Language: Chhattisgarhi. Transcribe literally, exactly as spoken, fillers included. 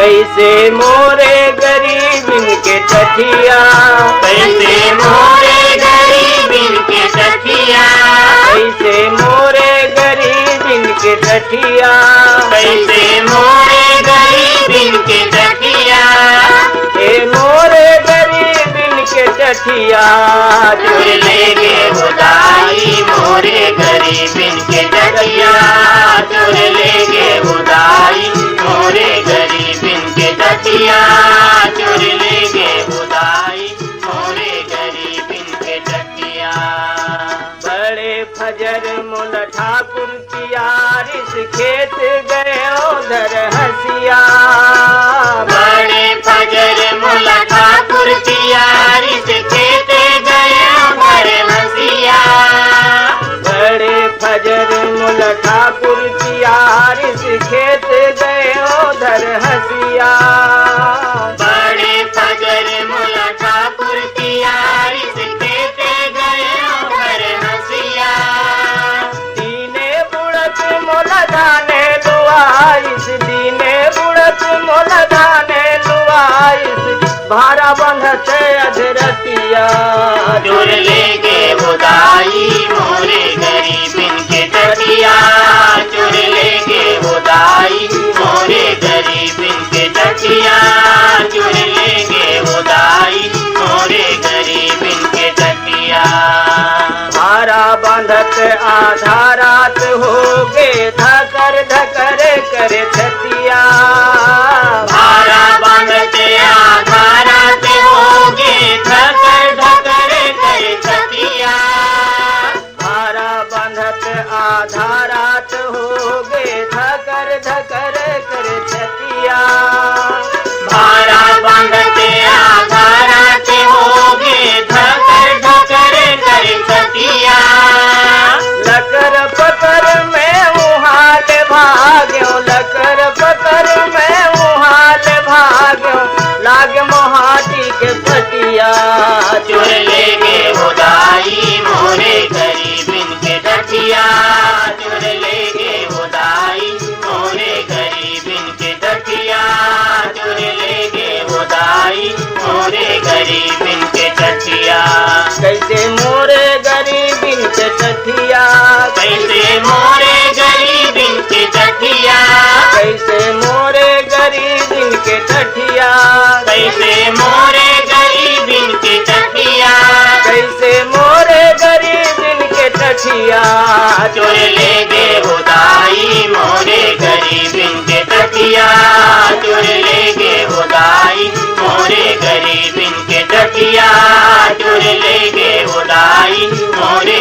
कइसे मोरे गरीबिन के टठिया, कइसे मोरे गरीबिन के टठिया, कइसे मोरे गरीबिन के टठिया, कइसे मोरे गरीबिन के टठिया। ए मोरे गरीबिन के टठिया, चुर लेगे हो दाई मोरे गरीबिन के टठिया, चुर लेगे हो दाई मोरे गरीबिन के टठिया, चुर लेगे हो दाई मोरे गरीबिन के टठिया। बड़े फजर मोला ठाकुर तियारिस खेत गयो धर हसिया। बड़े फजर मोला ठाकुर तियारिस खेत गयो धर हसिया। बड़े फजर मोला ठाकुर तियारिस खेत गयो धर हसिया। बड़े फजर मोला ठाकुर तियारिस खेत गयो धर हसिया। दीने बुड़त मोला धाने लुआइस, दीने बुड़त मोला धाने लुआइस, भारा बंधत अधरतिया। चुर लेगे हो दाई मोरे गरीबिन के टठिया, चुर लेगे हो दाई मोरे गरीबिन के टठिया, चुर लेगे हो दाई मोरे गरीबिन के टठिया। भारा बांधत आधा रात होगे, धकर धकर करे छतिया। भारा बांधत आधा रात होगे, धकर धकर करे छतिया। भारा बांधत आधा रात होगे, धकर धकर करे छतिया। भारा बांधत आधा रात होगे, धकर धकर करे छतिया। लकर पकर में उहाँ ले भाग्यो, लकर पकर में उहाँ ले भाग्यो, लाग मोहाटी के पटिया। चुर लेगे हो दाई मोरे गरीबिन के टठिया, चुर लेगे हो दाई मोरे गरीबिन के टठिया, चुर लेगे हो दाई मोरे गरीबिन के टठिया। कइसे मोरे गरीबिन के टठिया, कइसे मोरे गरीबिन के टठिया, कइसे मोरे गरीबिन के टठिया, कइसे मोरे गरीबिन के टठिया, कइसे मोरे गरीबिन के टठिया। चुर लेगे हो दाई मोरे गरीबिन के टठिया, चुर लेगे हो दाई मोरे गरीबिन के टठिया, चुर लेगे हो दाई मोरे